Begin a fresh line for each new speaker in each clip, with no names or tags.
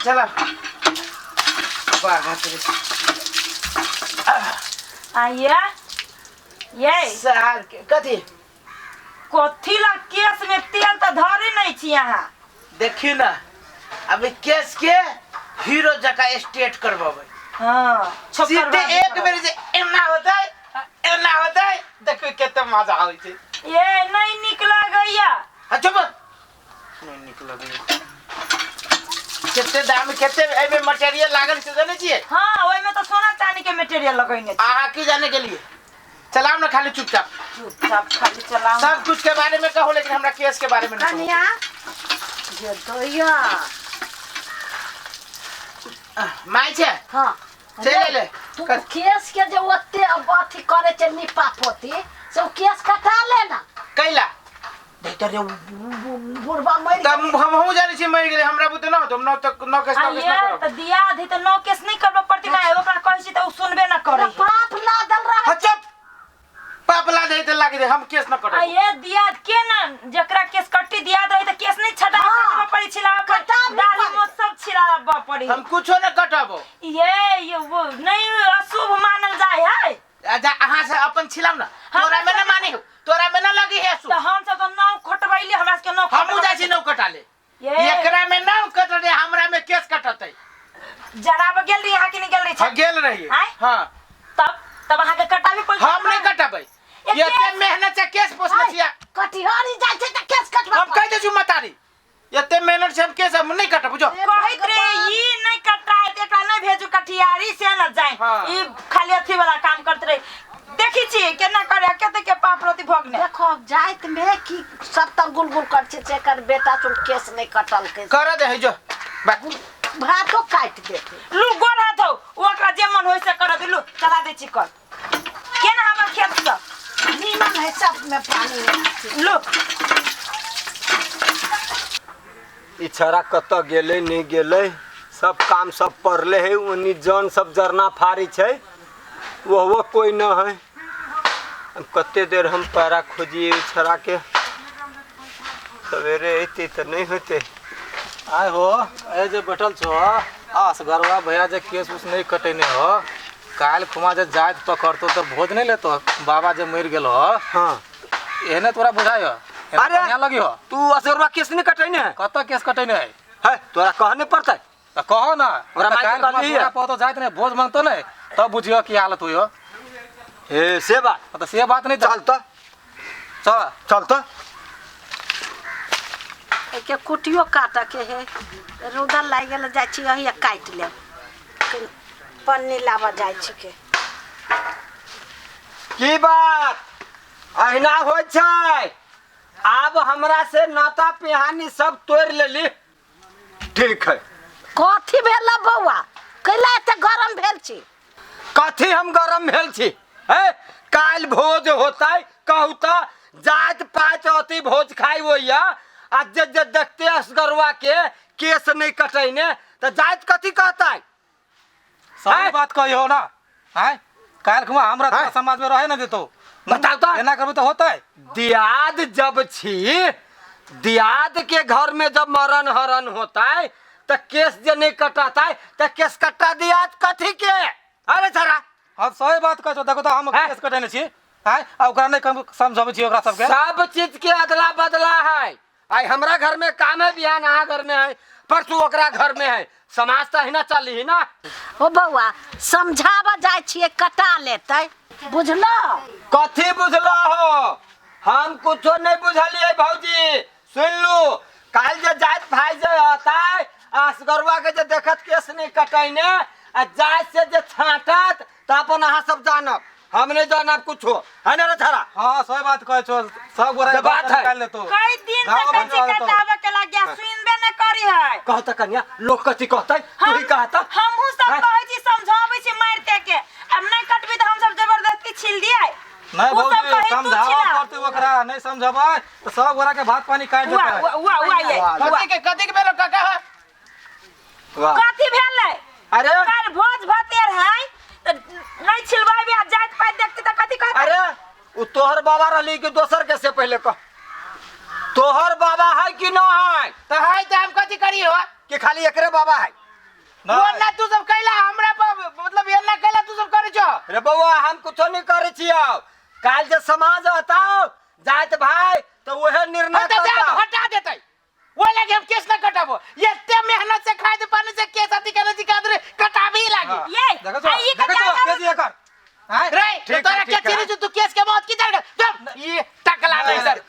चला बाप रे।
आइया ये
सार के कथी?
कथी ला केस में तेल तऽ धरे नहीं छी अहाँ।
देखियो ना, अभी केस के हीरो जका स्टेट करबेबै।
हाँ, छोकर
सीधे
बाबू
एक
करब।
बेर जे एना होतै एना होतै, देखियो कते मजा आबै छै।
ये नहीं निक लगैया।
आ चुप, नहीं निक लगैया। कते दाम कते एहिमे मटेरियल लागल छै जानै छियै?
हाँ, ओहिमे तऽ सोना चांदी के मटेरियल लगैने छै।
अहाँ की जाने के लिए? चलाओ ना खाली चुपचाप।
चुपचाप खाली चलाओ।
सब कुछ के बारे में कहो, लेकिन हमरा केस के बारे में नहीं कहो।
कन्या जे दैया।
माय छै?
हाँ।
चलि एलै।
तू केस के जे ओते अब अथी करे छै निपा पोती से ओ केस कटा ले ना।
कैला?
नहीं तो रे बुढ़बा मरि
तब हमहूँ जानै छी मरि गेलै, हमरा बुते न होतौ, हम नौ तक नौ केस नौ केस
आइए
न करब।
तऽ दिया दी तऽ नौ केस नहीं करबऽ पड़ती ना, ओकरा कहै छी तऽ ओ सुनबे न करे।
पाप लादल रहे।
हाँ, चुप। पाप ला दे त लाग दे, हम केस न कटब।
आइए दिया के ना जकरा केस कट्टी दिया रही तऽ केस नहीं छटा।
हाँ।
कटबऽ पड़ी, छिलाबऽ पड़ी,
कटाबे
दाढ़ी
पड़ी।
मोछ सब छिलाबऽ पड़ी।
हम कुछो न कटब।
ये वो नहीं अशुभ मानल जाय है।
अच्छा अहाँ से अपन छिलाउ ना, तोरा में न मानी हो, तोरा में न लगी है
तऽ हम सब तऽ नौ कटबैली, हमरा सबके नौ।
हमहूँ जाइ छी नौ कटा ले।
ये
एकरा में नौ कटले, हमरा में केस कटतै।
जराब गेल रही अहाँ कि नहीं गेल रही?
हाँ, गेल रहियै।
आँय?
हाँ।
तब तब अहाँ के कटाबे पड़तै।
हम नहीं कटबै।
ये
एते
केस-
मेहनत से केस पोसने छियै।
कटिहारी जाइ छै तऽ केस कटबा।
हम कहि दै छी मतारी, एते मेहनत से हम केस हम नहीं कटब, बुझो।
कहैत रे ई नहीं कटाए, एकरा नहीं भेजू कटिहारी से न जाए।
हाँ।
ई खाली अथी वाला काम करत रहे, देखी छी केना करे, केते के पाप रोती भोगने।
देखो जाइत में की सब तक गुल गुल कर छै, एकर बेटा चुन केस नहीं कटलकै।
कर दे है जो बात।
भातो काटि देते।
लू गोर हाथ हो, ओकरा जे मन होय से कर दे। लू चला दे छी कल केना हमर खेत से
नीमन है, सब में पानी है।
लू
ई छड़ा कतऽ गेलै नहि गेलै, सब काम सब पड़ले है। ओनी जन सब जरना फाड़ी छै, ओहो कोइ न है। अब कते देर हम पैरा खोजिए ई छड़ाके, सवेरे अयतै तऽ नहि होतै।
आय हो, ए जे बैठल छो असगरवा भैया, जे केस उस नहीं कटेने हो, काल्हि खुमा जे जाति पकड़तो तऽ भोज नहीं लेतो, बाबा जे मरि गेल हो।
हाँ।
एहने तोरा बुझाय हो?
अरे!
बढ़िया लगी हो?
तू असगरवा केस नहीं कटेने है?
कतऽ केस कटेने है?
है तोरा कहने पड़तै।
तऽ कहो ना।
ओकरा माइक
काल्हि खुमा
कहलियै।
तोरा पतो जाइत नहीं भोज मांगतो नहीं, तब बुझियो की हालत हुई हो।
हे से बात।
तऽ से बात नहीं।
चल तऽ।
चल।
चल तऽ।
एके कुटियो काटऽ के है, रौदा लागि गेल, जाइ छी अहिया काटि लेब, पन्नी लाबऽ जाइ छी के।
की बात अहिना होइ छै? आब हमरा से नाता पिहानी सब तोड़ि लेली, ठीक है।
कथी भेल बौआ, कैला एते गरम भेल छी?
कथी हम गरम भेल छी? है काल्हि भोज होतै, कहू तऽ जाति पाति अति भोज खाइ होइया, आ जे जे देखते असगरुआ के केस नहि कटैने तऽ जाति कथी कहतै?
सही
आँय?
बात कहियो ना। आँय, काल्हि खुमा हमरा तोरा
आँय?
समाज में रहे ना देतो।
बताउ तऽ।
एना करबै तऽ होतै?
दियाद जब छी, दियाद के घर में जब मरण हरण होता है तो केस जे नहीं कटाता है तो केस कटा दियाद कथी के? अरे छड़ा।
हाँ, सही बात कहै छौ। देखो तऽ हम
आँय?
केस कटेने छी आँय, आ ओकरा नहि समझबै छी ओकरा सबके।
सब चीज के अदला बदला है। आई हमरा घर में काम है, बिहान अहाँ घर में है, परसों ओकरा घर में है। समाज तो अहिना चली ही ना।
ओ बौआ, समझाबऽ जाइ छियै, कटा लेतै, बुझलो?
कथी बुझलो हो? हम कुछो नहीं बुझलिए भौजी। सुन लू, काल जे जात भाई जे अतै असगरुआ के जे देखत केस नहीं कटैने आ जात से जे छाँटत तऽ अपन अहाँ सब जानब, हम नहीं जानब कुछो, है ना रे छड़ा?
हाँ, सही बात कहै छौ। सब गोरा
जे बात है।
निकालि लेतो।
कई दिन से
गाँव
कहै छी
बंद रहतौ।
कटाबऽ के लागिया, सुनबे न करी है।
कहत कन्या, लोग कथी कहतै? तू ही कहता।
हमहूँ सब
हैं?
कहै छी, समझाबै छी मारिते के, आब नहीं कटबी तऽ हम सब जबरदस्ती छील दियै।
नहीं
उ सब
भौजी,
कहै तू
समझाबऽ
छिला।
पड़तै ओकरा, नहीं समझबै तऽ सब गोरा के भात पानी काटि
उआ
देतै।
उआ उआ उआ ये उआ।
कथी के भेलो काका?
वाह।
कथी भेलै?
अरे
काल्हि भोज भतेर है तऽ नहीं छिलबाबे आ जात पात देखती तऽ कथी कहतै?
अरे उ तोहर बाबा रहली कि दोसर के, से पहले कह, तोहर बाबा है कि न है?
तऽ है तऽ हम कथी करी हो?
कि खाली एकरे बाबा है?
वो ना तू सब कैला हमरा पर मतलब एना कैला तू सब करे छो।
रे बौआ हम कुछो नहीं करे छियौ। काल जे समाज हताओ जात भाई तो वहे निर्णय
हटा जा,
करता।
हटा देतै। वो लगे हम केस ना कटाबो। एते मेहनत से खाद पानी से केस अथी करे छी कादरे कटाबी लागी।
ये
देखो छो,
आ ई
देखो छो,
कटा
केस ये कर। आँय?
रे
ठीक
तोरा
है,
के
ठीक है।
चिन्ह छु तू केस के मौत की जान चल ये टकला नहीं सर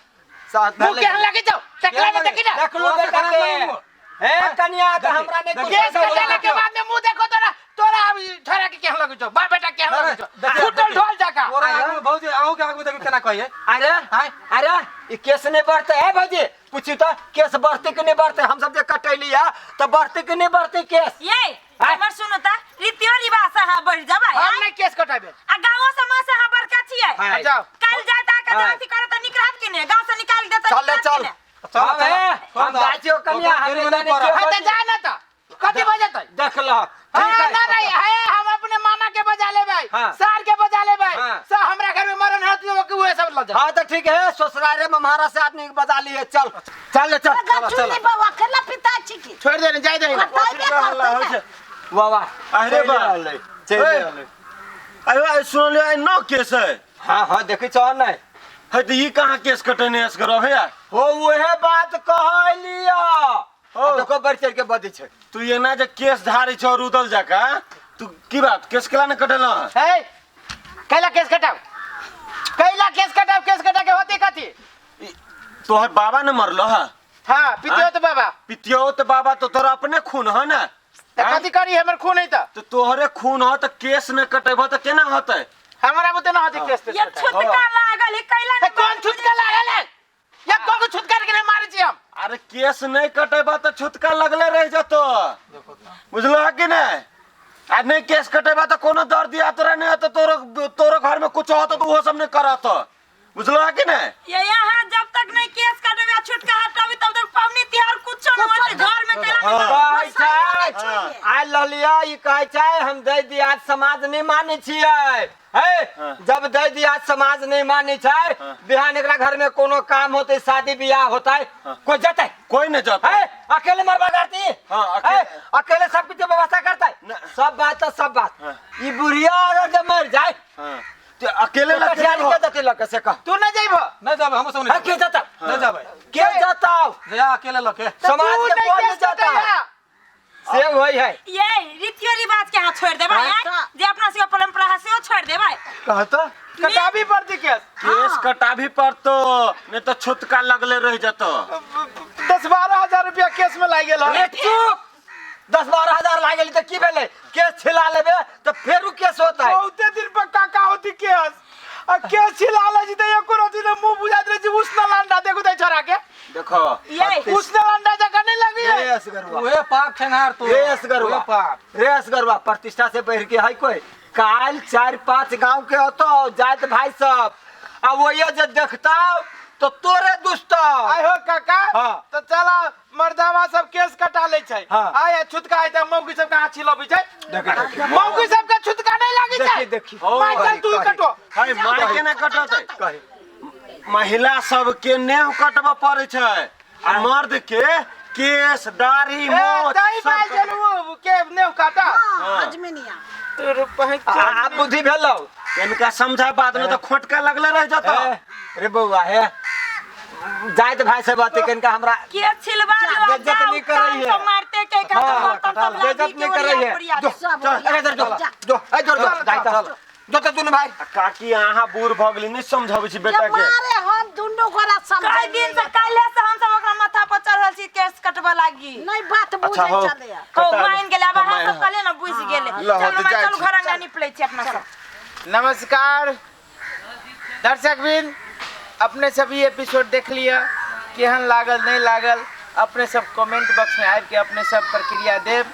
साथ
मुंह के लगे जाओ टकला नहीं देखी ना।
देख लो बेटा
खराब
के।
नहीं हुआ।
हे कन्या तो हमरा नहीं कुछ
केस कटाला के बाद में मुंह देखो तोरा तोरा अब छोरा के केहन लगै छौ बाप बेटा केहन लगै छौ
देखिए,
फुटल
देखिए।
ढोल जका।
तोरा आगू में भौजी अहूँ के आगू में देखियौ केना कहैये।
अरे
आँय?
अरे ई केस नहीं बढ़ते है भौजी पूछी तो केस बढ़ते कि नहीं बढ़ते हम सब जे कटैली है तो बढ़ते कि नहीं बढ़ते केस।
ये हमर सुनो त रीतियो रिवाज से अहाँ बढ़ जाबै
हम नहीं केस कटाबे
आ गांवो समाज से अहाँ बड़का छियै।
हाँ।
जाओ।
काल्हि जाय त आके
हाँ।
अथी करत त नीक रहत कि ने गांव से निकाल देत
चल ले, चल।
चल,
हम
चल।
हे, हम
चल।
जाइ छियौ कन्या, हम
देरी में
नहि
नहीं
जानै छियौ
हाँ
भौजी।
त जा ना त कथी बजतै।
देख लह।
हाँ,
ठीक है।
ना नहीं है हम अपने मामा के बजा लेबै
हाँ।
सार के बजा लेबै
हाँ।
सब हमरा घर में मरण होत तो उहे सब ल जा।
हाँ तो ठीक है ससुरारे मम्हारा से आदमी के बजा लिए चल चल ले, चल
चल बौआ केला पिता छी की
छोड़ दे ने जाय दे।
कटाइबे करतै ने।
वाह वाह
अरे बा।
चल
ए। अरे आइ सुनलियै आइ 9 केस है।
हाँ हाँ देखै छौ नहीं
है तऽ ई कहाँ केस कटेने असगर भैया।
हो उहे बात कहलिया
हो।
देखो बढ़ चढ़ के बजै छै।
तू एना जे केस धारै छौ रुदल जका तू की बात केस केला ने कटेल
है कैला केस कटाव कैला केस कटाव केस कटा के होती कथी।
तोहर बाबा ने मरलो है।
हां पितियो तो बाबा
पितियो तो बाबा तो तोरा अपने खून है ना
त कथी करी हमर खून है त
तो तोहरे खून हो त केस ने कटेबो त केना होतै।
हमरा बुते ना होती केस
ये छुटका लागल है कैला
ए, कौन छुटका लागल है या कोन छुटका के नहीं मारे छी हम।
अरे केस नहीं कटेबा त छुटका लगले रह जतो बुझलो है कि नहीं। आ नहीं केस कटेबा त कोनो दर्द या तोरा नहीं होतो तोरो तोरो घर में कुछ होतो त उहो सब नहीं करत बुझलो है कि नहीं।
ये यहाँ जब तक नहीं केस कटेबे आ छुटका हटाबे तब तक पवनी तिहार कुछो न होते घर में कैला नहीं
कहै छै
हाँ।
आइ ललिया ई कहै छै हम दै दियाद समाज नहि मानै छियै। है
हाँ।
जब दै दियाद समाज नहि मानै छै
हाँ।
बिहान एकरा घर में कोनो काम होतै शादी बियाह होतै कोई जेतै
कोई नहीं जतो
है अकेले मरबा करती।
हाँ, अकेले।
है, अकेले सब कुछ व्यवस्था करतै
न।
सब बात त सब बात।
हाँ।
ई बुढ़िया अगर जब मर जाए
हां तो अकेले
तो कटिहारी के जतै लके से कह।
तू न जइबो।
नहीं जाबै हमहूँ सब
है
नहीं
के जतौ
नहीं जाबै
के जतौ
जया अकेले लके
समाज के कोन नहीं जतौ से होई है।
ये रीतियो रिवाज के अहाँ छोड़ देबै
हाँ।
जे अपना सबके परंपरा है सेहो छोड़ देबै।
कहता
कटाबी पड़ती केस
केस कटाभी पड़तो नहीं तो छुटका लगले रह जतो।
10-12 हजार रुपया केस में लागि गेल।
अरे चुप 10-12 हजार लागल त की भेलै केस छिला लेबे त फेरू केस होतै।
बहुते दिन पर काका होती केस आ केस छिला ले छी त एको रोटी ने मुंह बुझाइत रहे छी उसना लांडा देखो तै छोरा के
देखो
ये
उसना लांडा जका नहीं लगी है।
रे असगरवा
उहे पाप खेनहार तू
रे असगरवा
उहे पाप
रे असगरवा प्रतिष्ठा से बढ़ के है कोई। काल 4-5 गांव के होतो जात भाई सब आ वो जे देखता तो तोरे दुष्ट
आय हो काका।
हाँ।
तो चला मर्दावा सब केस कटा ले छै।
हाँ।
आय छुटका है त मौगी सब के हाथ लबी छै।
देखी
मौगी सब के छुटका नहीं लागी छै।
देखी देखी
माय चल तू कटो।
है my के ना कटतै
कही
महिला सब के नेह कटबऽ पड़ै छै आ मर्द के केस दाढ़ी
ए
मोछ
दही
सब
पाइ
कटबै।
चलू के नेह काटा
हाँ, अजमेनिया।
तोर पहचान
आ बुद्धि भेलौ
इनका समझा बाद में तो खोटका लगले रह जतो।
रे बौआ हे जाइत भाई से बात कनका हमरा
के छिलवा लो
बेइज्जत नहीं करै है।
सब मारते के का
हाँ,
बर्तन सब
बेइज्जत नहीं करै है। जो
सब
चल अरे इधर जो जो इधर जो जाइत चल जो त दुनू भाई।
आ काकी अहाँ बूढ़ भऽ गेली नहीं समझाबै छी बेटा
जे
के।
मारे हम दुनू गोरा
कई
समझै
दिन से काल्हे से हम सब ओकरा माथा पर चढ़ल छी केस कटबऽ लागी
नहीं बात
अच्छा
बुझै
हो
चले।
हो मान गेलै अब अहाँ सब कहले ने बुझि गेलै।
लहो,
चलू
तऽ
माय
जाइ
चलू
छी।
घर अंगना निपलै छी अपना सब।
नमस्कार दर्शक बिन अपने सब ई एपिसोड देख लिया केहन लागल नहीं लागल अपने सब कमेंट बॉक्स में आबि के अपने सब प्रक्रिया देब।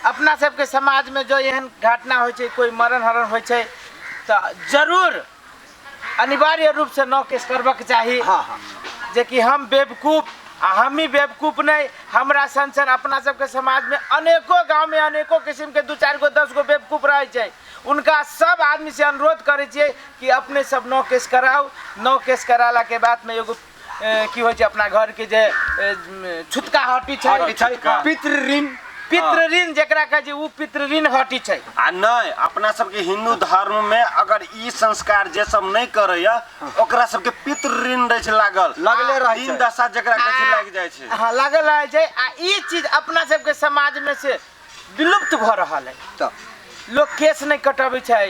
अपना सबके समाज में जो एहन घटना होइ छै कोई मरण हरण होइ छै तऽ जरूर अनिवार्य रूप से नौ केस करबाक चाही।
हाँ हाँ
जे कि हम बेवकूफ आ हम ही बेवकूफ नहीं हमरा सन सन अपना सबके समाज में अनेकों गांव में अनेकों किस्म के 2-4 गो 10 गो बेवकूफ रहे छै। उनका सब आदमी से अनुरोध करै छियै कि अपने सब नौ केस कराउ। नौ केस कराला के बाद में एगो की होइ छै अपना घर के जे छुटका हटी छै
पितृ ऋण
पितृ ऋण जेकरा कहै छै ओ पितृ ऋण हटी छै।
आ नहि, अपना सबके हिंदू धर्म में अगर ई संस्कार जे सब नहि करैया ओकरा सबके पितृ ऋण रहै छै लागल,
लगले रहै
दिन
छै।
दशा जेकरा कहै छै लागि जाइ छै।
हाँ, लागल रहै छै। आ ई चीज अपना सबके समाज में से विलुप्त भऽ रहल है।
तऽ
लोग केस नहीं कटबै छै।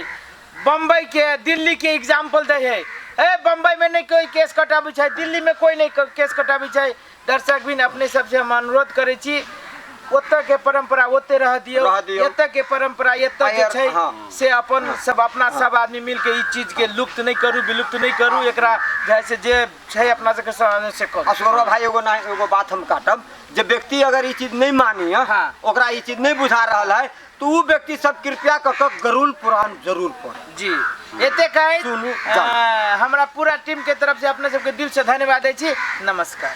बम्बई के दिल्ली के एग्जाम्पल दै है, ए बम्बई में नहीं कोई केस कटाबै छै, दिल्ली में कोई नहीं केस कटाबै छै। दर्शक बिन अपने सबसे हम अनुरोध करै छी, ओतऽ के परंपरा ओते रह दियौ,
रह दियौ।
एतऽ के परंपरा एतऽ जे छै से अपन सब अपना सब आदमी मिल के ई चीज के लुप्त नहीं करू, विलुप्त नहीं करू। एकरा जैसे जे छै अपना सबके समाज में से करू।
असगरवा भाई एगो ना एगो बात हम काटब, जे व्यक्ति अगर ई चीज नहीं मानी है, ओकरा ई चीज नहीं बुझा रहल है, तो उ व्यक्ति सब कृपया कऽ के गरुड़ पुराण जरूर पढ़।
जी, एते कहैत
सुनू, जाउ।
हमरा पूरा टीम के तरफ से अपने सबके दिल से धन्यवाद दै छी। नमस्कार।